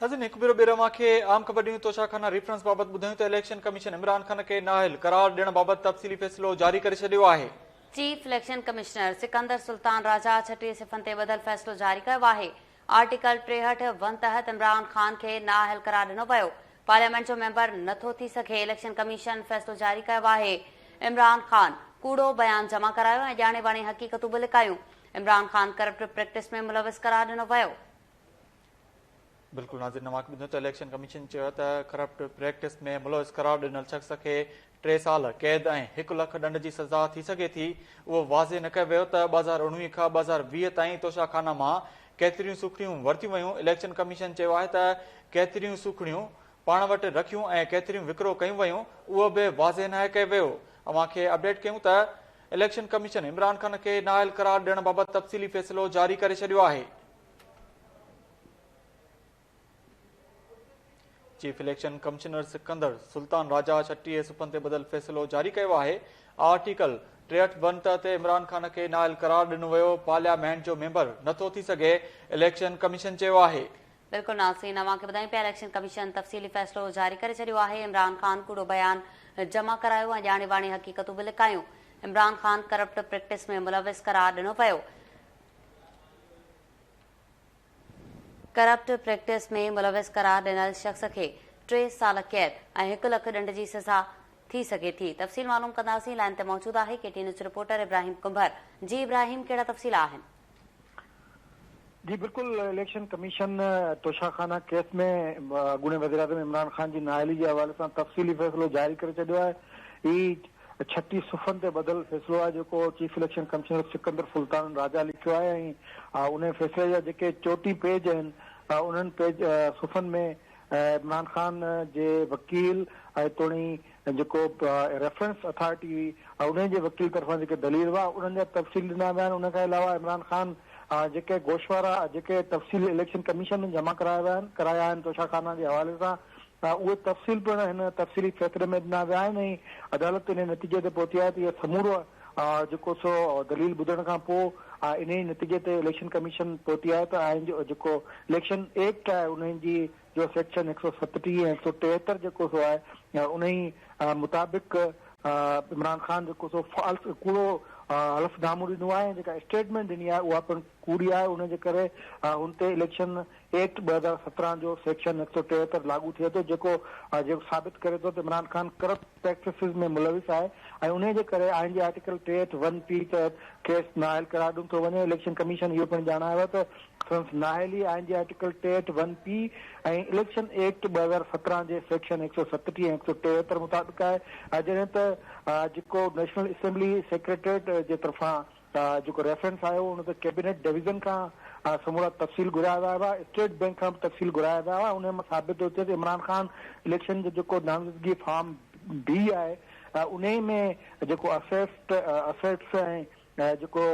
ناظرين هڪ ڀيرو ٻيهر اوهان کي عام خبر ڏيون توشا خانه ريفرنس بابت ٻڌايون ته اليڪشن ڪميشن عمران خان کي نااهل قرار ڏيڻ بابت تفصيلي فيصلو جاري ڪري ڇڏيو آهي. Chief election commissioner Sikandar Sultan Raja 36 صفحن تي ٻڌل فيصلو جاري ڪيو آهي. آرٽيڪل 63 ون تحت عمران خان کي نااهل قرار ڏنو ويو. پارليامينٽ جو ميمبر نه ٿو ٿي سگهي. اليڪشن ڪميشن فيصلو جاري ڪيو آهي. عمران خان ڪوڙو بيان جمع ڪرايو ۽ ڄاڻي واڻي حقيقتون به لڪايون. عمران خان ڪرپٽ پريڪٽس ۾ ملوث قرار ڏنو ويو. بلڪل ناظرين اوهان کي ٻڌايون ته اليڪشن ڪميشن چيو آهي ته ڪرپٽ پريڪٽس ۾ ملوث قرار ڏنل شخص کي ٽي سال قيد ۽ هڪ لک ڏنڊ جي سزا ٿي سگهي ٿي اهو واضح نه ڪيو ويو ته 2019 کان 2020 تائين توشا خانه مان ڪيتريون سوکڙيون ورتيون ويون اليڪشن ڪميشن چيو آهي ته ڪيتريون سوکڙيون پاڻ وٽ رکيون ۽ ڪيتريون وڪرو ڪيون ويون اهو به واضح ناهي ڪيو ويو اوهان کي اپڊيٽ ڪيون ته اليڪشن ڪميشن عمران خان کي نااهل قرار ڏيڻ بابت تفصيلي فيصلو جاري ڪري ڇڏيو آهي. Chief election commissioner Sikandar Sultan Raja 36 صفحن تي ٻڌل فيصلو جاري ڪيو آهي. آرٽيڪل 63 ون تحت عمران خان کي نااهل قرار ڏنو ويو، پارليامينٽ جو ميمبر نٿو ٿي سگهي، اليڪشن ڪميشن چيو آهي. بلڪل ناظرين اوهان کي ٻڌايون پيا اليڪشن ڪميشن تفصيلي فيصلو جاري ڪري ڇڏيو آهي، عمران خان ڪوڙو بيان جمع ڪرايو ۽ ڄاڻي واڻي حقيقتون به لڪايون، عمران خان ڪرپٽ پريڪٽس ۾ ملوث قرار ڏنو ويو. ڪرپٽ پريڪٽس ۾ ملوث قرار ڏنل شخص کي ٽي سال قيد ۽ هڪ لک ڏنڊ جي سزا ٿي سگهي ٿي. تفصيل معلوم ڪنداسين لائين تي موجود آهي K T news reporter Ibrahim Kumbhar. جي ابراهيم ڪهڙا تفصيل آهن؟ جي بلڪل اليڪشن ڪميشن توشا خانه ڪيس ۾ اڳوڻي وزيراعظم عمران خان جي نااهلي جي حوالي سان تفصيلي فيصلو جاري ڪري ڇڏيو آهي. هي 36 صفحن تي ٻڌل فيصلو آهي جيڪو chief election commissioner Sikandar Sultan Raja لکيو آهي ۽ انهي فيصلي جا جيڪي 34 پيج آهن انهن پيج صفحن ۾ عمران خان جي وڪيل ۽ توڻي جيڪو ريفرنس اٿارٽي هئي انهي جي وڪيل طرفان جيڪي دليل هئا انهن جا تفصيل ڏنا ويا آهن ان کان علاوه عمران خان جيڪي گوشوارا جيڪي تفصيل اليڪشن ڪميشن ۾ جمع ڪرايا ويا آهن ڪرايا آهن توشا خانه جي حوالي سان ته اهي تفصيل پڻ هن تفصيلي فيصلي ۾ ڏنا ويا آهن ۽ عدالت انهي نتيجي تي پهتي آهي ته اهو سمورو جيڪو سو دليل ٻڌڻ کان پوء انهي نتيجي تي اليڪشن ڪميشن پهتي آهي ته آئين جو جيڪو اليڪشن ايڪٽ آهي انهي جي جو سيڪشن 137 ۽ 173 جيڪو سو آهي انهي مطابق عمران خان جيڪو سو فالس ڪوڙو حلف نامو ڏنو آهي ۽ جيڪا اسٽيٽمينٽ ڏني آهي اها پڻ ڪوڙي آهي ان جي ڪري هن تي اليڪشن ايڪٽ 2017 جو سيڪشن 173 لاڳو ٿئي ٿو جيڪو جيڪو ثابت ڪري ٿو ته عمران خان ڪرپٽ پريڪٽسز ۾ ملوث آهي ۽ انهي جي ڪري آئين جي آرٽيڪل 63 ون پي تحت کيس نااهل قرار ڏنو ٿو وڃي. اليڪشن ڪميشن اهو پڻ ڄاڻايو آهي ته سندس نااهلي آئين جي article 63 one P ۽ election act 2017 جي سيڪشن 137 ۽ 173 مطابق آهي جڏهن ته جيڪو نيشنل اسيمبلي سيڪريٽريٽ جي طرفان جيڪو ريفرنس آيو ان تي ڪيبينيٽ ڊويزن کان سمورا تفصيل گهرايا ويا هئا، اسٽيٽ بئنڪ کان به تفصيل گهرايا ويا هئا، انهي مان ثابت ٿو ٿئي ته عمران خان اليڪشن جو جيڪو نامزدگي فارم بي آهي انهي ۾ جيڪو اسيسٽ اسيٽس ۽ جيڪو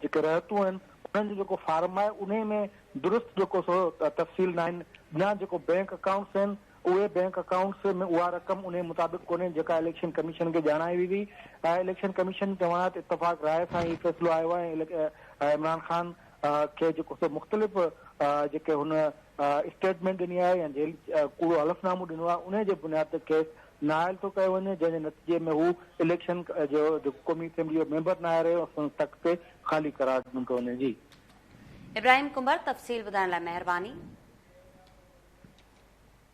جيڪي رهتون آهن انهن جو جيڪو فارم آهي انهي ۾ درست جيڪو سو تفصيل ناهن ڏنا جيڪو بئنڪ اڪائونٽس آهن اهي بئنڪ اڪائونٽس ۾ اها رقم انهي مطابق ڪونهي جيڪا اليڪشن ڪميشن کي ڄاڻائي وئي هئي. اليڪشن ڪميشن جو چوڻ آهي ته اتفاق راء سان هي فيصلو آيو آهي ۽ عمران خان کي جيڪو سو مختلف جيڪي هن اسٽيٽمينٽ ڏني آهي يا جيل ڪوڙو حلف نامو ڏنو آهي انهي جي بنياد تي کيس نااهل ٿو ڪيو وڃي جنهن جي نتيجي ۾ هو اليڪشن جو جيڪو قومي اسيمبلي جو ميمبر ناهي رهيو ۽ سندس تخت تي خالي قرار ڏنو ٿو وڃي. جي. ابراهيم ڪنڀر تفصيل ٻڌائڻ لاء مهرباني.